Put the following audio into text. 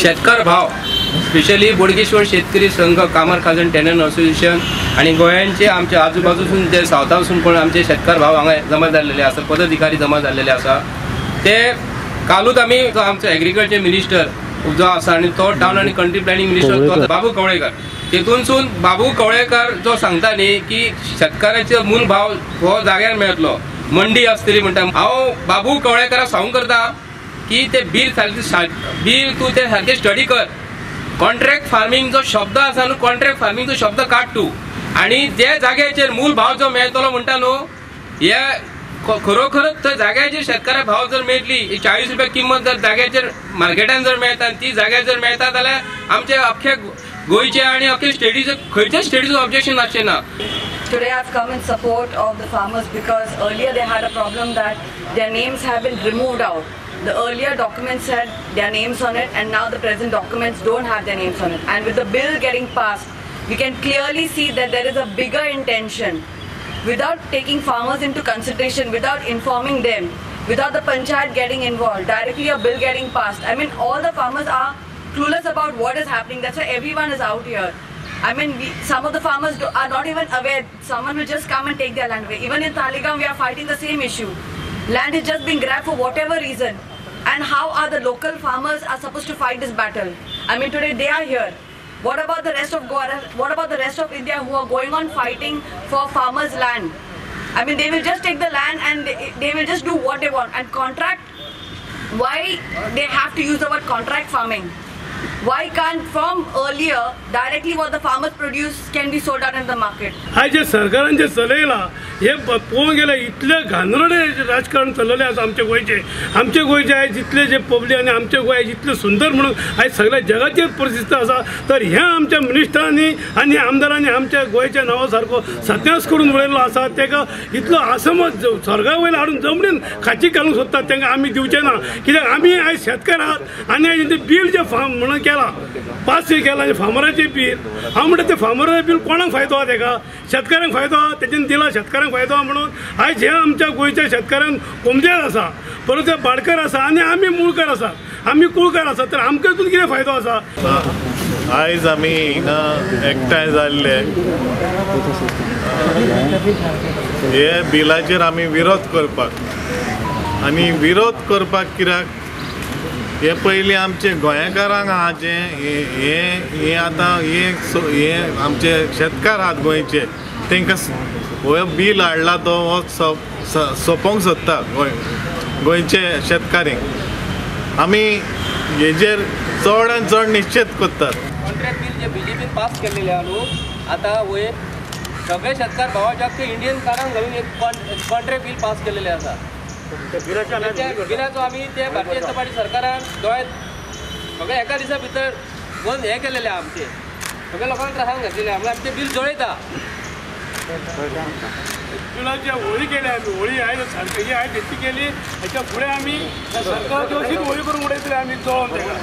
शेतकार भाव स्पेशली बोडगेश्वर शेतकरी संघ कामर खाजन टेनंट असोसिएशन आणि गोंयांचे आमच्या आजूबाजूसून जे सावथासून पण आमचे शेतकार भाव हांगा जमा जाल्लेले आसा, पदाधिकारी जमा जाल्लेले आसा. ते कालूच आमी जो आमचो एग्रीकल्चर मिनिस्टर जो आसा आनी तो टावन आनी कंट्री प्लॅनिंग मिनिस्टर तो बाबू कवळेकर, तेतूनसून बाबू कवळेकर जो सांगता न्ही की शेतकाराचो मूल भाव हो जाग्यार मेळटलो, मंडी आसतली म्हणटा. हांव बाबू कवळेकराक सांगूंक करता की ते बील सारकें बील तूं ते सारकें स्टडी कर. कॉन्ट्रॅक्ट फार्मींग जो शब्द आसा न्हू, कॉन्ट्रॅक्ट फार्मींगचो शब्द काड तूं आनी जे जाग्याचेर मूल भाव जो मेळटलो म्हणटा न्हू, हे खरोखरच थंय जाग्याचेर शेतकाराक भाव जर मेळटली 40 रुपया किंमत जर जाग्याचेर मार्केटान जर मेळटा आनी ती जाग्यार जर मेळटा जाल्यार आमचे अख्खे गोंयचे आनी अख्खे स्टेटीचो खंयच्याच स्टेटीचो ऑब्जेक्शन आसचें ना. Today I've come in support of the farmers because earlier they had a problem that their names have been removed out. The earlier documents had their names on it and now the present documents don't have their names on it. And with the bill getting passed, we can clearly see that there is a bigger intention. Without taking farmers into consideration, without informing them, without the panchayat getting involved, directly a bill getting passed. I mean, all the farmers are clueless about what is happening. That's why everyone is out here. I mean, some of the farmers are not even aware. Someone will just come and take their land away. Even in Taleigao, we are fighting the same issue. Land is just being grabbed for whatever reason. And how are the local farmers are supposed to fight this battle? I mean, today they are here. What about the rest of Goa? What about the rest of India who are going on fighting for farmers' land? I mean, they will just take the land and they will just do what they want. And contract, why they have to use the word contract farming? Why can't from earlier directly what the farmers produce can be sold out in the market? आयज जे सरकारान जे चलयलां हे पळोवंक गेल्यार इतलें घाणरडे राजकारण चललेलें आसा आमच्या गोंयचें. आमचे गोंयचे आयज इतले जे पब्लीक आनी आमचे गोंय आयज इतलें सुंदर म्हणून आयज सगळ्या जगाचेर प्रसिद्ध आसा. तर ह्या आमच्या मिनिस्टरांनी आनी आमदारांनी आमच्या गोंयच्या नांवा सारको सत्यानाश करून उडयल्लो आसा. ताका इतलो आसमज स्वर्गा वयलो हाडून जमनीन खाची घालूंक सोदतात, तांकां आमी दिवचे ना. कित्याक आमी आयज शेतकार आहात आनी आयज बील जें फार्म म्हणून केलां पास केलां आनी फार्मराचें बील, हांव म्हणटा तें फार्मराचें बील कोणाक फायदो आसा? ताका शेतकारांक फायदो आसा, तेजेन दिला शेतकारांक फायदो आसा म्हणून आयज ह्या आमच्या गोंयच्या शेतकारांक कोमजेर आसा, परत ते बाडकर आसा आनी आमी मुळकर आसा, आमी कुळकर आसा, तर आमकां हितून कितें फायदो आसा? आयज आमी हिंगा एकठांय जाल्ले हे बिलाचेर आमी विरोध करपाक आनी विरोध करपाक कित्याक हे पयलीं आमचे गोंयकारांक आहा जें हें हें आतां हें आमचे शेतकार आहात गोंयचे, तांकां हो बील हाडला तो हो सोंपोवंक सोदता गोंयचे शेतकारींक. आमी हेजेर चड आनी चड निश्चीत करतात. कॉन्ट्रॅक्ट बील जे बीजेपीन पास केल्लेलें आहा न्हू, आतां वयर सगळे शेतकार भावाचे अख्खे इंडियन कारांक घालून एक कॉन्ट्रॅक्ट बील पास केल्लेलें आसा. बिलाचो आमी ते भारतीय जनता पार्टी सरकारान गोंयांत सगळे एका दिसा भितर बंद हें केलेलें आमचें, सगळ्या लोकांक त्रासान घातलेलें, म्हळ्यार आमचें बील जळयता. बिलाची होळी केली आमी, होळी आयज सारकी ही आयज तेची केली, हेच्या फुडें आमी सरकाराची अशीच होळी करून उडयतले आमी जळोवन ताका.